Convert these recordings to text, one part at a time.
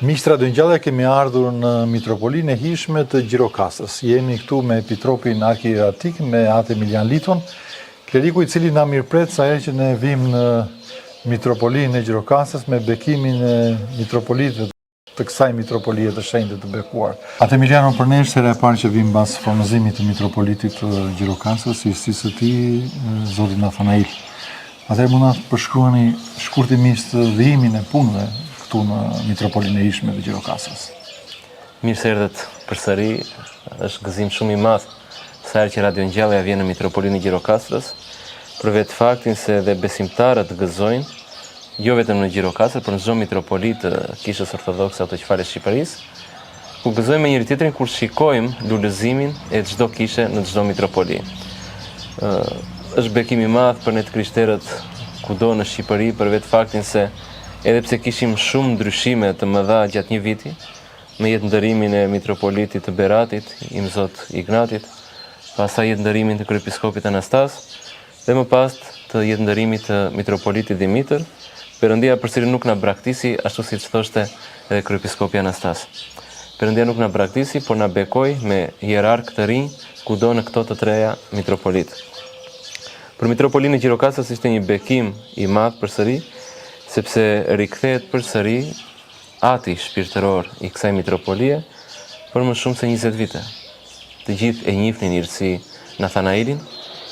Miq të Radio Ngjallja kemi ardhur në Mitropolinë e Hijshme të Gjirokastrës. Jemi këtu me Epitropin Arkieratik, me Atë Emilian Liton, kleriku i cili na mirëpret sa herë që ne vijmë në Mitropolinë e Gjirokastrës me bekimin e mitropolitëve të kësaj mitropolie të shenjtë të bekuar. Atë Emiliano për ne është hera e parë që vijmë mbas formëzimit të mitropolitit të Gjirokastrës, hirësisë së tij, Zotit Nathanail. Atëherë mund na përshkruani shkurtimisht vijimin e punëve këtu në Mitropolinë e Hijshme të Gjirokastrës. Mirë se erdhët përsëri, është gëzim shumë i madh sa herë që Radio Ngjallja vjen në Mitropolinë e Gjirokastrës, për vetë faktin se dhe besimtarët gëzojnë, jo vetëm në Gjirokastër, por në çdo mitropoli të Kishës Ortodokse Autoqefale të Shqipërisë, ku gëzojmë me njëri-tjetrin kur shikojmë lulëzimin e çdo kishe në çdo mitropoli. Ë është bekim i madh për ne të krishterët kudo në Shqipëri për vetë faktin se edhe pse kishim shumë ndryshime të mëdha gjatë një viti, me jetëndërrimin e mitropolitit të Beratit, Imzot Ignatit, pastaj jetëndërrimin të kryepiskopit Anastas, Dhe më pas të jetëndërrimit të mitropolitit Dhimitër, Perëndia përsëri nuk na braktisi, ashtu siç thoshte edhe kryepiskopi Anastas. Perëndia nuk na braktisi, por na bekoi me hierarkë të rinj kudo në këto të treja mitropolitë. Për mitropolinë e Gjirokastrës ishte një bekim i madh përsëri, sepse rikthehet përsëri ati shpirtëror i kësaj mitropolie për më shumë se 20 vite. Të gjithë e njihnin hirësi Nathanailin,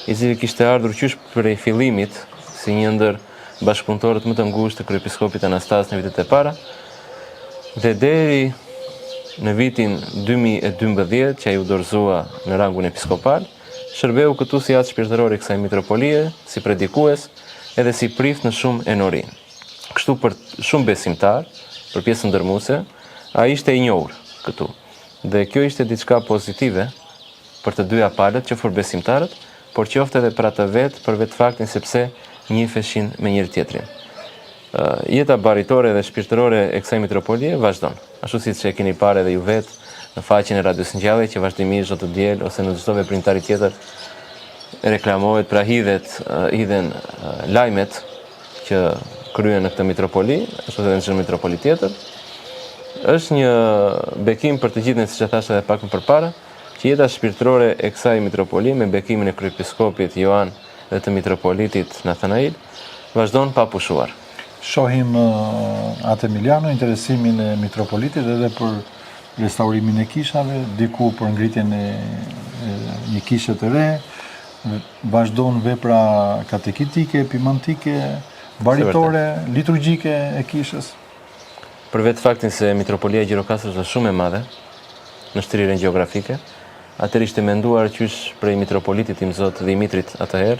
i cili kishte ardhur qysh prej fillimit si një ndër bashkëpunëtorët më të ngushtë të kryepiskopit Anastas në vitet e para, dhe deri në vitin 2012 që ai u dorëzua në rangun episkopal, shërbeu këtu si atë shpirtëror i kësaj mitropolie, si predikues, edhe si prift në shumë enori. Kështu për shumë besimtarë, për pjesën dërmuese, ai ishte i njohur këtu. Dhe kjo ishte diçka pozitive për të dyja palët, qoftë për besimtarët, por qoftë edhe për atë vetë, për vetë faktin sepse njiheshin me njëri-tjetrin. Jeta baritore dhe shpirtërore e kësaj mitropolie vazhdon. Ashtu siç e keni parë edhe ju vetë në faqen e Radios Ngjallje që vazhdimisht çdo të diel ose në çdo veprimtari tjetër reklamohet, pra hidhet, hidhen lajmet që kryhen në këtë mitropoli, ashtu edhe në çdo mitropoli tjetër. Është një bekim për të gjithë ne, siç e thashë edhe pak më përpara, që jeta shpirtërore e kësaj mitropolie me bekimin e kryepiskopit Joan dhe të mitropolitit Nathanail vazhdon pa pushuar. Shohim atë Emiliano interesimin e mitropolitit edhe për restaurimin e kishave, diku për ngritjen e një kishe të re, Vazhdon vepra katekitike, pimantike, baritore, liturgjike e kishës. Për vetë faktin se Mitropolia e Gjirokastrës është shumë e madhe në shtrirjen gjeografike, atëherë ishte menduar qysh prej mitropolitit Imzot Dhimitrit atëherë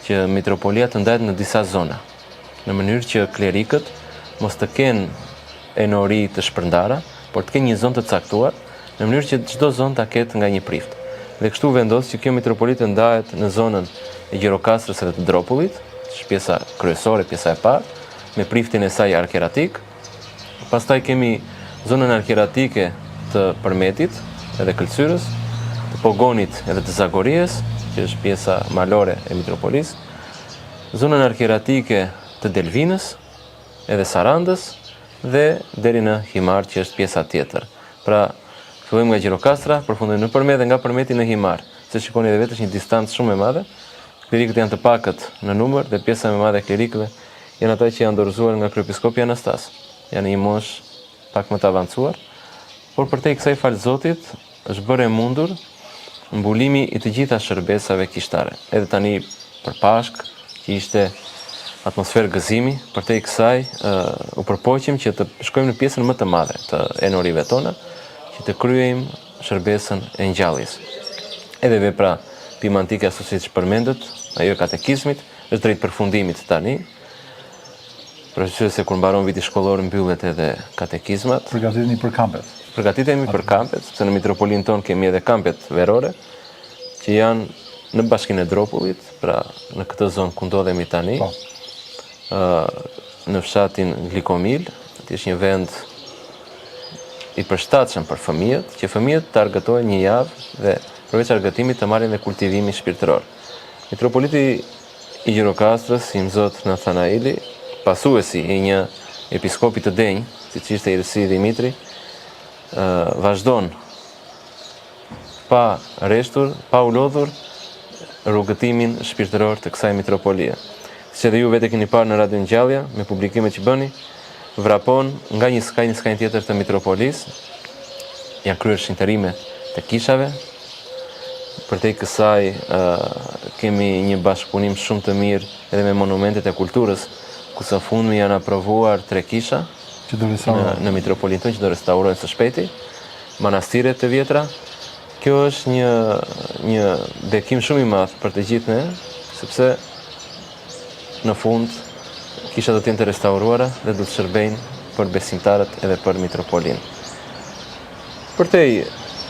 që mitropolia të ndahet në disa zona, në mënyrë që klerikët mos të kenë enori të shpërndara, por të kenë një zonë të caktuar, në mënyrë që çdo zonë ta ketë nga një prift. Dhe kështu u vendos që kjo mitropoli të ndahet në zonën e Gjirokastrës edhe të Dropullit, që është pjesa kryesore, pjesa e parë, me priftin e saj arkieratik. Pastaj kemi zonën arkieratike të Përmetit edhe Këlcyrës, të Pogonit edhe të Zagories, që është pjesa malore e mitropolisë, zonën arkieratike të Delvinës, edhe Sarandës dhe deri në Himarë që është pjesa tjetër. Pra, fillojmë nga Gjirokastra, përfundojmë në Përmet dhe nga Përmeti në Himarë. Se shikoni edhe vetë është një distancë shumë e madhe. Klerikët janë të pakët në numër dhe pjesa më e madhe e klerikëve janë ata që janë dorëzuar nga kryepiskopi Anastas. Janë në një moshë pak më të avancuar, por përtej kësaj falë Zotit është bërë e mundur mbulimi i të gjitha shërbesave kishtare. Edhe tani për Pashkë, që ishte atmosferë gëzimi, përtej kësaj u përpoqëm që të shkojmë në pjesën më të madhe të enorive tona, që të kryejmë shërbesën e ngjalljes. Edhe vepra pimantike ashtu siç përmendët, ajo e katekizmit, është drejt përfundimit tani, Për arsye se kur mbaron viti shkollor mbyllet edhe katekizmat. Përgatitemi për kampet. Përgatitemi për kampet, sepse në mitropolinë tonë kemi edhe kampet verore, që janë në bashkinë e Dropullit, pra në këtë zonë ku ndodhemi tani. Po. Ë në fshatin Glikomil, aty është një vend i përshtatshëm për fëmijët, që fëmijët të argëtohen një javë dhe përveç argëtimit të marrin dhe kultivimin shpirtëror. Mitropoliti i Gjirokastrës, Imzot Nathanaili, pasuesi i një episkopit të denjë, siç ishte Hirësi Dhimitri, vazhdon pa reshtur, pa u lodhur rrugëtimin shpirtëror të kësaj mitropolie. Siç edhe ju vetë e keni parë në Radio Ngjallja me publikimet që bëni, vrapon nga një skaj në skajin tjetër të mitropolisë, janë kryer shenjtërime të kishave. Përtej kësaj kemi një bashkëpunim shumë të mirë edhe me monumentet e kulturës, ku së fundmi janë aprovuar tre kisha që do në, në mitropolinë tonë që do restaurohen së shpejti, manastire të vjetra. Kjo është një një bekim shumë i madh për të gjithë ne, sepse në fund kishat do të jenë të restauruara dhe do të shërbejnë për besimtarët edhe për mitropolinë. Përtej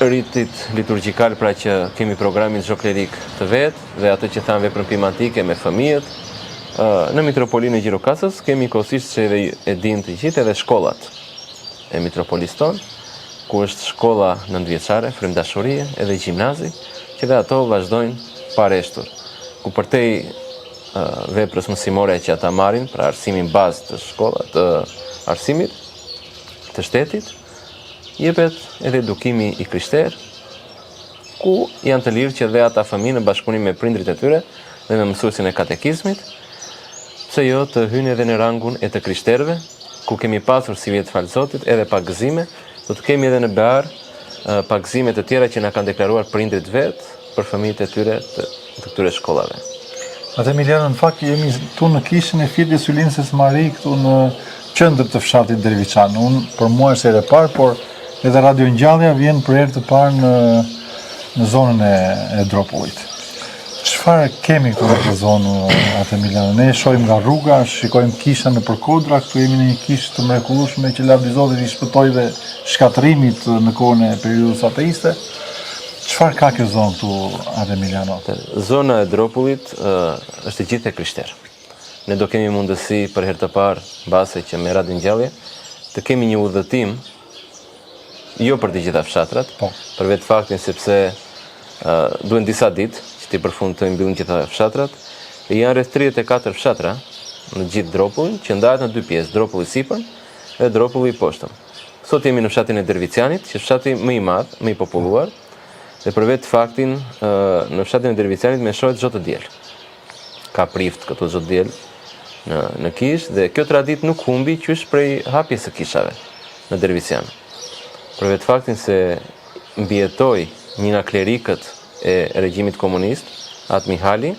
ritit liturgjikal pra që kemi programin çdo klerik të vet dhe atë që thamë veprën pimantike me fëmijët, në mitropolinë e Gjirokastrës kemi njëkohësisht që edhe e dinë të gjithë edhe shkollat e mitropolisë tonë, ku është shkolla nëntëvjeçare, Frymëdashurie, edhe gjimnazi, që dhe ato vazhdojnë pa reshtur, ku përtej veprës mësimore që ata marrin, pra arsimin bazë të shkolla, të arsimit, të shtetit, jepet edhe edukimi i krishterë, ku janë të lirë që dhe ata fëmijë në bashkëpunim me prindërit e tyre dhe me mësuesin e katekizmit, pse jo të hyjnë edhe në rangun e të krishterëve, ku kemi pasur sivjet falë Zotit edhe pagëzime, do të kemi edhe në Behar pagëzime të tjera që na kanë deklaruar prindërit vetë për fëmijët e tyre të, të këtyre shkollave. Atë Emiliano, në fakt jemi këtu në kishën e Fjetjes Hyjlindëses Mari këtu në qendër të fshatit Derviçan. Unë për mua është hera e parë, por edhe Radio Ngjallja vjen për herë të parë në në zonën e, e Dropullit. Çfarë kemi këtu në këtë zonë Atë Emiliano? Ne shohim nga rruga, shikojmë kisha nëpër kodra, këtu jemi në një kishë të mrekullueshme që lavdi Zotit i shpëtoi dhe shkatërrimit në kohën e periudhës ateiste. Çfarë ka kjo zonë këtu Atë Emiliano? Zona e Dropullit është e gjithë e krishterë. Ne do kemi mundësi për herë të parë, mbase që me Radio Ngjallje, të kemi një udhëtim jo për të gjitha fshatrat, po. për vetë faktin sepse uh, duhen disa ditë që t'i përfundojmë mbyllim gjitha fshatrat, e janë rreth 34 fshatra në gjithë Dropullin, që ndahet në dy pjesë, Dropulli i sipërm dhe Dropulli i poshtëm. Sot jemi në fshatin e Dervicianit, që është fshati më i madh, më i populluar, dhe për vetë faktin në fshatin e Dervicianit meshohet çdo të diel. Ka prift këtu çdo të diel në në kishë dhe kjo traditë nuk humbi qysh prej hapjes së kishave në Dervician. Për vetë faktin se mbijetoi një nga klerikët e regjimit komunist, At Mihali,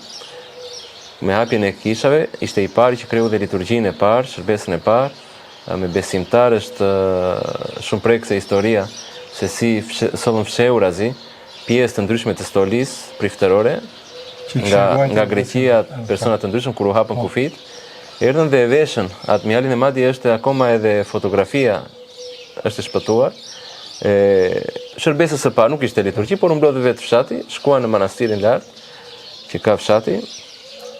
me hapjen e kishave ishte i pari që kreu dhe liturgjinë e parë, shërbesën e parë, me besimtarë është shumë prekëse historia se si sollën fshehurazi pjesë të ndryshme të stolisë priftërore nga nga Greqia persona të ndryshëm kur u hapën po. kufijtë erdhën dhe e veshën At Mihalin e madje është akoma edhe fotografia është e shpëtuar e shërbesës së parë nuk ishte liturgji por u mblodh vetë fshati shkuan në manastirin lart që ka fshati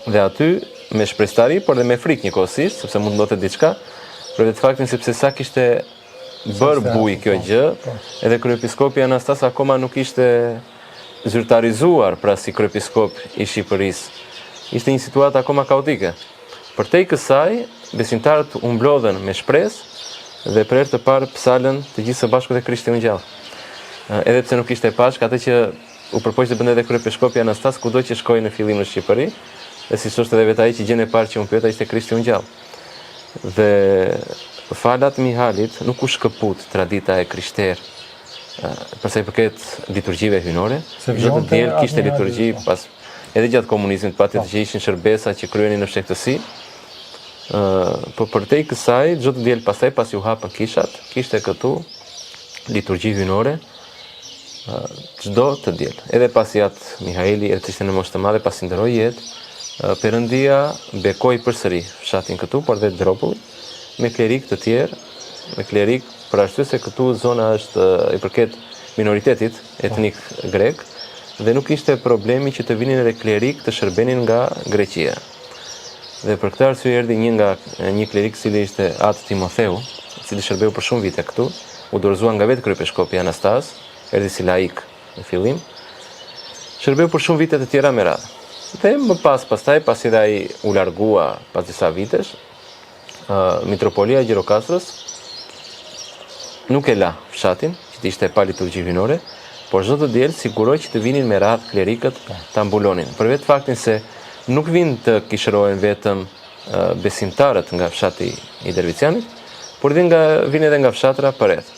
dhe aty me shpresëtari, por dhe me frikë njëkohësisht, sepse mund të ndodhte diçka, për vetë faktin sepse sa kishte bërë bujë kjo po, gjë, po. edhe kryepiskopi Anastas akoma nuk ishte zyrtarizuar pra si kryepiskop i Shqipërisë. Ishte një situatë akoma kaotike. Përtej kësaj, besimtarët u mblodhën me shpresë dhe për herë të parë psalën të gjithë së bashku dhe Krishti u ngjall. Edhe pse nuk ishte Pashkë, atë që U përpoq të bënte edhe kryepeshkopi Anastas kudo që shkoi në fillim në Shqipëri, dhe siç thoshte edhe vetë ai që gjënë e parë që unë pyeta ishte Krishti u ngjall. Dhe falë At Mihalit nuk u shkëput tradita e krishterë për sa i përket liturgjive hyjnore. Çdo të diel kishte liturgji po. pas edhe gjatë komunizmit patjetër po. që ishin shërbesa që kryenin në fshehtësi. Ë, po përtej kësaj, çdo të diel pastaj pasi u hapën kishat, kishte këtu liturgji hyjnore çdo të diel. Edhe pasi At Mihaili, edhe pse ishte në moshë të madhe, pasi ndërroi jetë, Perëndia bekoi përsëri fshatin këtu, por dhe Dropullin, me klerikë të tjerë, me klerikë për arsye se këtu zona është i përket minoritetit etnik grek dhe nuk ishte problemi që të vinin edhe klerikë të shërbenin nga Greqia. Dhe për këtë arsye erdhi një nga një klerik i cili ishte At Timotheu, i cili shërbeu për shumë vite këtu, u dorëzua nga vetë kryepeshkopi Anastas, erdhi si laik në fillim. Shërbeu për shumë vite të tjera me radhë. Dhe më pas pastaj, pasi dhe ai u largua pas disa vitesh, Mitropolia e Gjirokastrës nuk e la fshatin, që të ishte pa liturgji hyjnore, por çdo të diel siguroi që të vinin me radhë klerikët po. ta mbulonin. Për vetë faktin se nuk vijnë të kishërohen vetëm besimtarët nga fshati i Dervicianit, por vijnë nga vijnë edhe nga fshatra përreth.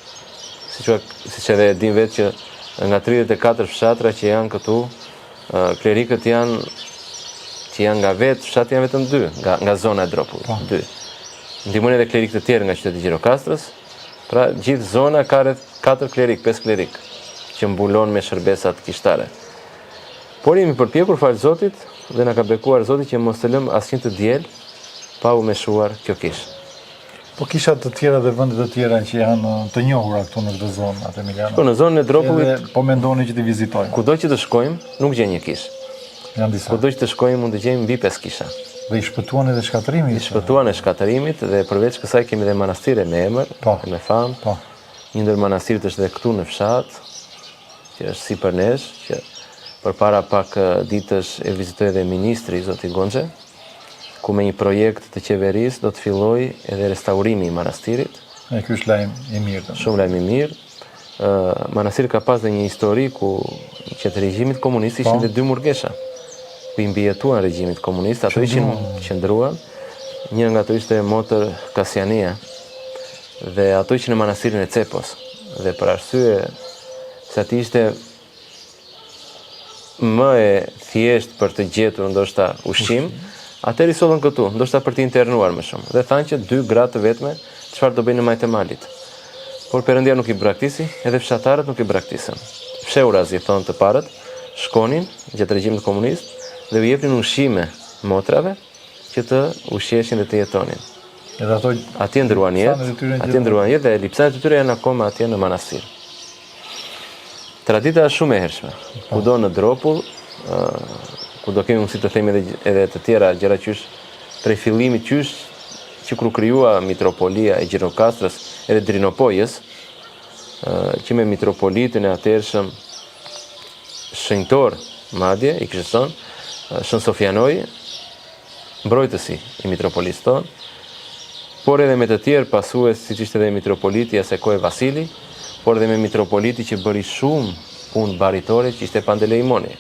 Siç siç edhe e dimë vetë që nga 34 fshatra që janë këtu, Klerikët janë që janë nga vetë fshati janë vetëm dy, nga nga zona e Dropullit, po. dy. Ndihmojnë edhe klerikë të tjerë nga qyteti i Gjirokastrës. Pra gjithë zona ka rreth 4 klerikë, 5 klerikë që mbulon me shërbesat kishtare. Por jemi përpjekur falë Zotit dhe na ka bekuar Zoti që mos të lëmë asnjë të diel pa u meshuar kjo kishë. Po kisha të tjera dhe vende të tjera që janë të njohura këtu në këtë zonë, Atë Emiliano. Po në zonën e Dropullit, Edhe po mendoni që t'i vizitojmë. Kudo që të shkojmë, nuk gjen një kishë. Janë disa. Kudo që të shkojmë mund të gjejmë mbi 5 kisha. Dhe i shpëtuan edhe shkatërrimit. I shpëtuan e shkatërrimit dhe përveç kësaj kemi dhe manastire me emër, po. me famë. Po. Një ndër manastiret është edhe këtu në fshat, që është sipër nesh, që përpara pak ditësh e vizitoi edhe ministri zoti Gonxhe. ku me një projekt të qeverisë do të fillojë edhe restaurimi i manastirit. E ky është lajm i mirë. Shumë lajm i mirë. Ë manastiri ka pas dhe një histori ku gjatë regjimit komunist ishin po. dhe dy murgesha. Ku i mbijetuan regjimit komunist, ato ishin qëndruan. Një nga ato ishte motër Kasiania dhe ato ishin në manastirin e Cepos. Dhe për arsye se aty ishte më e thjeshtë për të gjetur ndoshta ushqim, atëherë i sollën këtu, ndoshta për t'i internuar më shumë. Dhe thanë që dy gra të vetme, çfarë do bëjnë në majë të malit. Por Perëndia nuk i braktisi, edhe fshatarët nuk i braktisën. Fshehurazi, thonë të parët, shkonin gjatë regjimit komunist dhe u jepnin ushqime motrave që të ushqeheshin dhe të jetonin. Edhe ato atje ndërruan jetë, atje ndërruan jetë dhe lipsanet e tyre janë akoma atje në manastir. Tradita është shumë e hershme. Po. Kudo në Dropull, ku do kemi mundësi të themi edhe edhe të tjera gjëra qysh prej fillimit qysh që kur u krijua mitropolia e Gjirokastrës edhe Drinopojës, që me mitropolitin e atëhershëm shenjtor madje i kishës sonë, Shën Sofianoi, mbrojtësi i mitropolisë tonë, por edhe me të tjerë pasues, siç ishte edhe mitropoliti i asaj kohe Vasili, por edhe me mitropoliti që bëri shumë punë baritore, që ishte Pandeleimoni.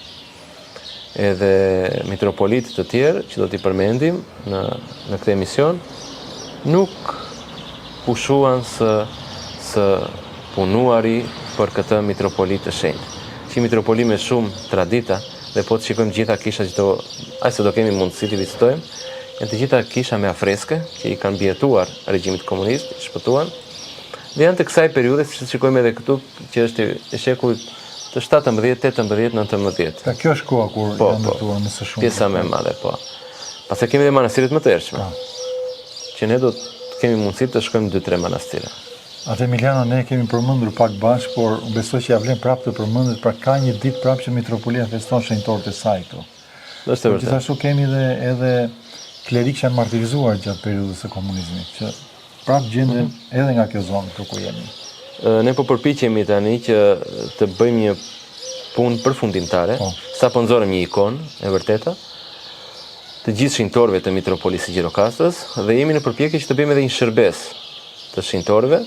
Edhe mitropolitë të tjerë që do t'i përmendim në në këtë emision, nuk pushuan së së punuari për këtë mitropoli të shenjtë. Që mitropoli me shumë tradita, Dhe po të shikojmë të gjitha kishat që do, aq sa do kemi mundësi t'i vizitojmë, janë të gjitha kisha me afreske që i kanë mbijetuar regjimit komunist, i shpëtuan. Dhe janë të kësaj periudhe, siç shikojmë edhe këtu, që është e shekullit të 17, 18, 19. Pra kjo është koha kur po, janë po. ndërtuar më së shumti. Pjesa më e madhe, po. Pastaj kemi dhe manastiret më të hershme. Po. Që ne do të kemi mundësi të shkojmë 2-3 manastire. Atë Emiliano ne kemi përmendur pak bashkë, por unë besoj që ia vlen prapë të përmendet, pra ka një ditë prapë që Mitropolia feston shenjtorët e saj këtu. Është e vërtetë. Gjithashtu kemi edhe edhe klerikë që janë martirizuar gjatë periudhës së komunizmit, që prapë gjenden mm -hmm. edhe nga kjo zonë këtu ku jemi. Ne po përpiqemi tani që të bëjmë një punë përfundimtare. Po. Sapo nxorëm një ikonë, e vërteta, të gjithë shenjtorëve të Mitropolisë së Gjirokastrës dhe jemi në përpjekje që të bëjmë edhe një shërbesë të shenjtorëve.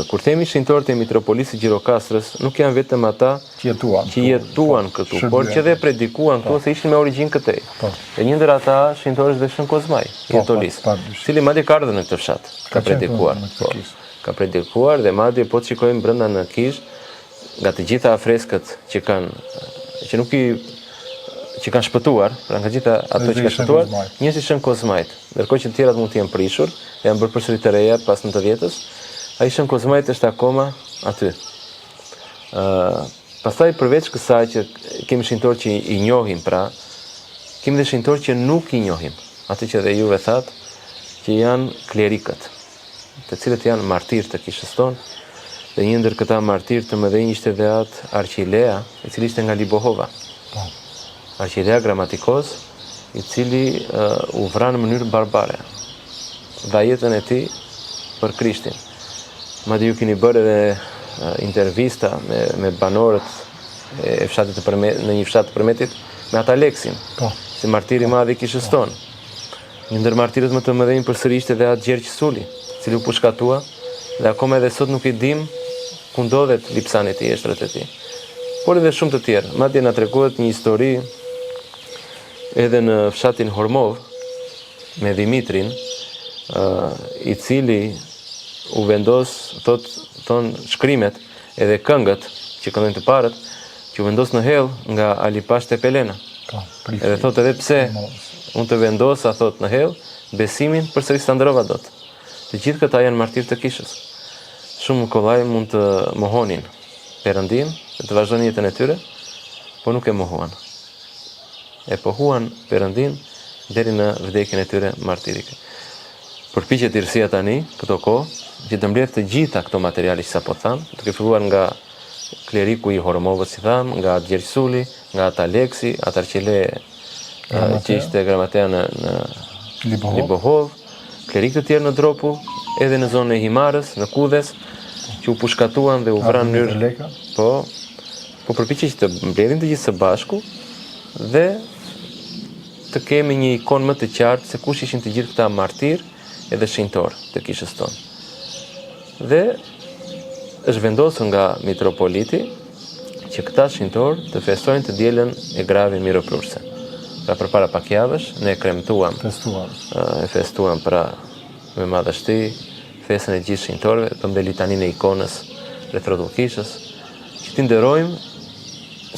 Kur themi shenjtorët e Mitropolisë së Gjirokastrës, nuk janë vetëm ata që jetuan, që jetuan po, këtu, por që dhe predikuan këtu po. se ishin me origjinë këtej. Po. E një ndër ata shenjtorë është dhe Shën Kozmai, i po, Etolisë, i cili madje ka ardhur në këtë fshat, ka predikuar. Po, ka predikuar dhe madje po të shikojmë brenda në kishë, nga të gjitha afreskët që kanë që nuk i që kanë shpëtuar, pra nga gjitha ato që kanë shpëtuar, një është i Shën Kozmait, ndërkohë që të tjerat mund të jenë prishur, janë bërë përsëri të reja pas 90-ës, ai Shën Kozmait është akoma aty. Ë, pastaj përveç kësaj që kemi shenjtorë që i njohim pra, kemi dhe shenjtorë që nuk i njohim, atë që dhe juve thatë, që janë klerikët. të cilët janë martirë të kishës tonë, dhe një ndër këta martirë të mëdhenj ishte dhe At Arqilea, i cili ishte nga Libohova. Po. Arqilea Gramatikos, i cili uh, u vra në mënyrë barbare. Dha jetën e tij për Krishtin. Madje ju keni bërë edhe uh, intervista me, me banorët e fshatit të Përmet, në një fshat të Përmetit me At Aleksin. Po. Si martir i madh i kishës po. tonë. Një ndër martirët më të mëdhenj përsëri ishte dhe At Gjergj Suli, i cili u pushkatua dhe akoma edhe sot nuk e dimë ku ndodhet lipsani i tij, eshtrat e tij. Por edhe shumë të tjerë. Madje na tregohet një histori edhe në fshatin Hormovë me Dhimitrin, i cili u vendos, thot, thonë shkrimet edhe këngët që këndojnë të parët, që u vendos në hell nga Ali Pashë Tepelena. Po, edhe thot edhe pse unë të vendosa thot në hell, besimin përsëri s'ta ndërrova dot. Të gjithë këta janë martirë të kishës. Shumë kollaj mund të mohonin Perëndinë dhe të vazhdonin jetën e tyre, por nuk e mohuan. E pohuan Perëndinë deri në vdekjen e tyre martirike. Përpiqet Irësia tani, këto kohë, që të mbledhë të gjitha këto materiale që sapo thamë, duke filluar nga kleriku i Hormovës si thamë, nga At Gjergj Suli, nga At Aleksi, At Arqele që ishte gramatea në, në Libohovë. Libohovë, klerikë të tjerë në Dropull, edhe në zonën e Himarës, në Kudhes, që u pushkatuan dhe u vranë në mënyrë. Po, po përpiqet që të mbledhim të gjithë së bashku dhe të kemi një ikonë më të qartë se kush ishin të gjithë këta martirë edhe shenjtorë të kishës tonë. Dhe është vendosur nga mitropoliti që këta shenjtorë të festojnë të dielën e grave miroprurëse. Pra përpara pak javësh ne e kremtuam, festuam. E festuam pra me madhështi festën e gjithë shenjtorëve, bëmë dhe litaninë e ikonës rreth rrotull kishës, që t'i nderojmë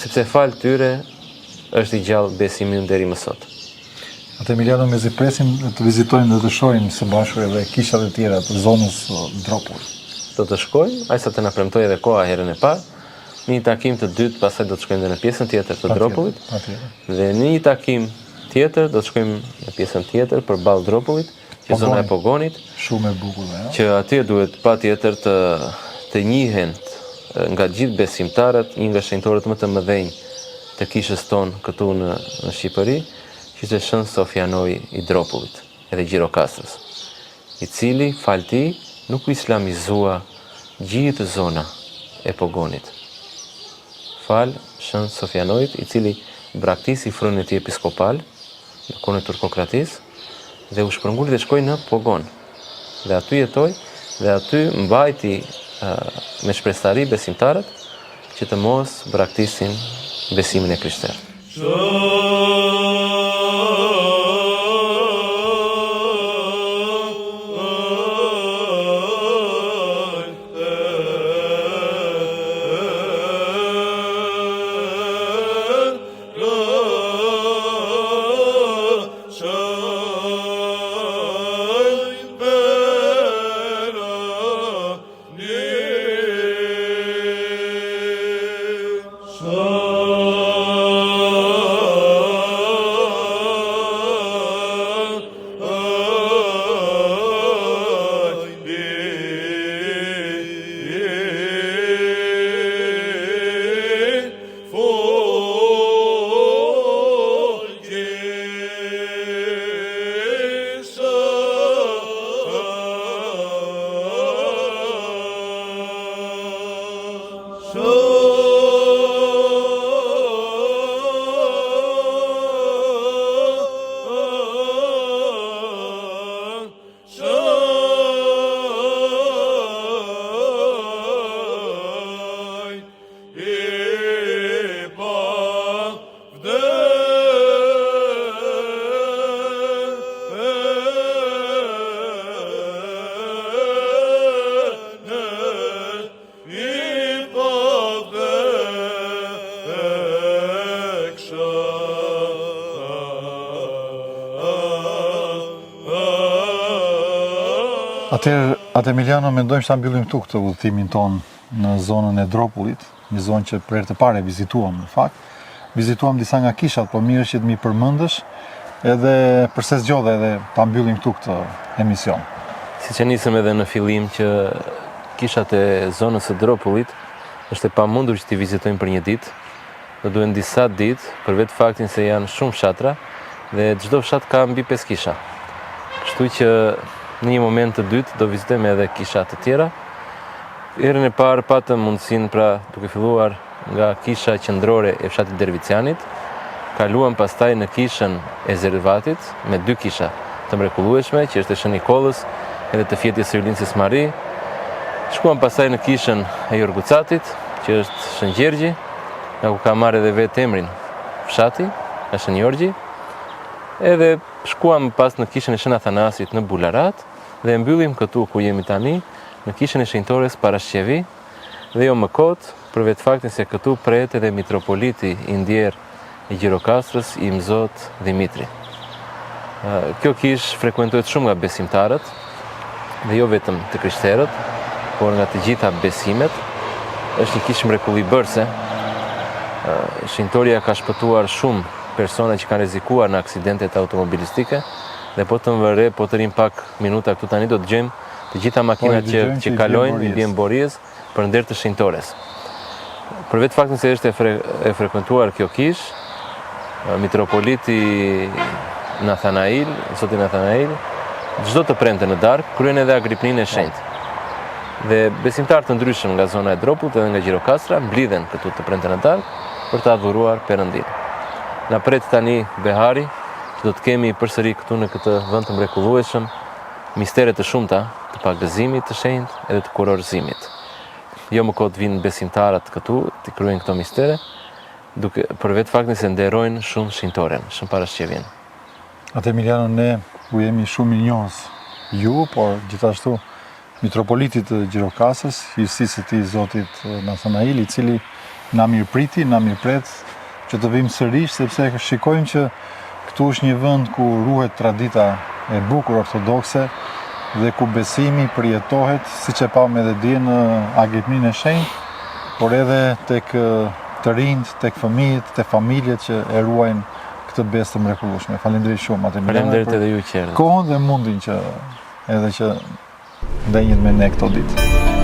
sepse falë tyre është i gjallë besimi ynë deri më sot. Atë Emiliano mezi presim të vizitojmë dhe të shohim së bashku edhe kishat e tjera të zonës Dropull. Do të shkojmë, aq sa të na premtojë edhe koha herën e parë. Në një takim të dytë, pastaj do të shkojmë dhe në pjesën tjetër të Dropullit. Dhe në një takim tjetër do të shkojmë në pjesën tjetër përballë Dropullit, që zona e Pogonit. Shumë e bukur, ja. Që atje duhet patjetër të të njihen nga gjithë besimtarët, një nga shenjtorët më të mëdhenj të kishës tonë këtu në në Shqipëri, që ishte Shën Sofianoi i Dropullit, edhe Gjirokastrës, i cili falë tij nuk u islamizua gjithë zona e Pogonit. Falë Shën Sofianoit, i cili braktisi fronin e tij episkopal në kohën e turkokratisë dhe u shpërngul dhe shkoi në Pogon. Dhe aty jetoi dhe aty mbajti me shpresëtari besimtarët që të mos braktisin besimin e krishterë. Atëherë, Atë Emiliano, mendojmë që ta mbyllim këtu këtë udhëtimin tonë në zonën e Dropullit, një zonë që për herë të parë e vizituam në fakt. Vizituam disa nga kishat, po mirë është që të m'i përmendësh edhe përse zgjodhe edhe ta mbyllim këtu këtë emision. Siç e nisëm edhe në fillim që kishat e zonës së Dropullit është e pamundur që t'i vizitojmë për një ditë. Do duhen disa ditë për vetë faktin se janë shumë fshatra dhe çdo fshat ka mbi 5 kisha. Kështu që në një moment të dytë do vizitojmë edhe kisha të tjera. Herën e parë patëm mundësinë pra duke filluar nga kisha qendrore e fshatit Dervicianit, kaluam pastaj në kishën e Zervatit me dy kisha. të mrekullueshme, që është e Shën Nikollës, edhe të fjetjes së Hyjlindëses Mari. Shkuam pastaj në kishën e Jorgucatit, që është Shën Gjergji, nga ku ka marrë edhe vetë emrin fshati, nga Shën Jorgji. Edhe shkuam pas në kishën e Shën Athanasit në Bularat dhe e mbyllim këtu ku jemi tani, në kishën e Shenjtores Parashqevi, dhe jo më kot, për vetë faktin se këtu prehet edhe mitropoliti i ndjerë i Gjirokastrës, Imzot Dhimitri. Kjo kishë frekuentohet shumë nga besimtarët, dhe jo vetëm të krishterët, por nga të gjitha besimet. Është një kishë mrekullibërëse. Shenjtorja ka shpëtuar shumë persona që kanë rrezikuar në aksidentet automobilistike dhe po të vëmë re, po të rrimë pak minuta këtu tani do të dëgjojmë të gjitha makinat po, që që kalojnë, i bien borijës për nder të shenjtores. Për vetë faktin se është e, fre, e frekuentuar kjo kishë, mitropoliti Nathanail, zoti Nathanail, çdo të premte në darkë kryen edhe agripninë e shenjtë. Dhe besimtarë të ndryshëm nga zona e Dropullit edhe nga Gjirokastra mblidhen këtu të premte në darkë për të adhuruar Perëndinë. Na pret tani Behari, që do të kemi përsëri këtu në këtë vend të mrekullueshëm Mistere të shumta të pagëzimit të shenjtë edhe të kurorëzimit. Jo më kot vijnë besimtarët këtu t'i kryejnë këto mistere, duke për vetë faktin se nderojnë shumë shenjtoren, Shën Parashqevin. Atë Emiliano ne u jemi shumë mirënjohës ju, por gjithashtu mitropolitit të Gjirokastrës, hirësisë së tij Zotit Nathanail, i cili na mirëpriti, na mirëpret që të vijmë sërish, sepse shikojmë që këtu është një vend ku ruhet tradita e bukur ortodokse dhe ku besimi përjetohet, siç e pamë edhe dje në Agripninë e Shenjtë, por edhe tek të rinjtë, tek fëmijët, tek familjet që e ruajnë këtë besë të mrekullueshme. Faleminderit shumë Atë Emiliano. Faleminderit edhe ju që erdhët. Kohën dhe mundin që edhe që ndenjët me ne këto ditë.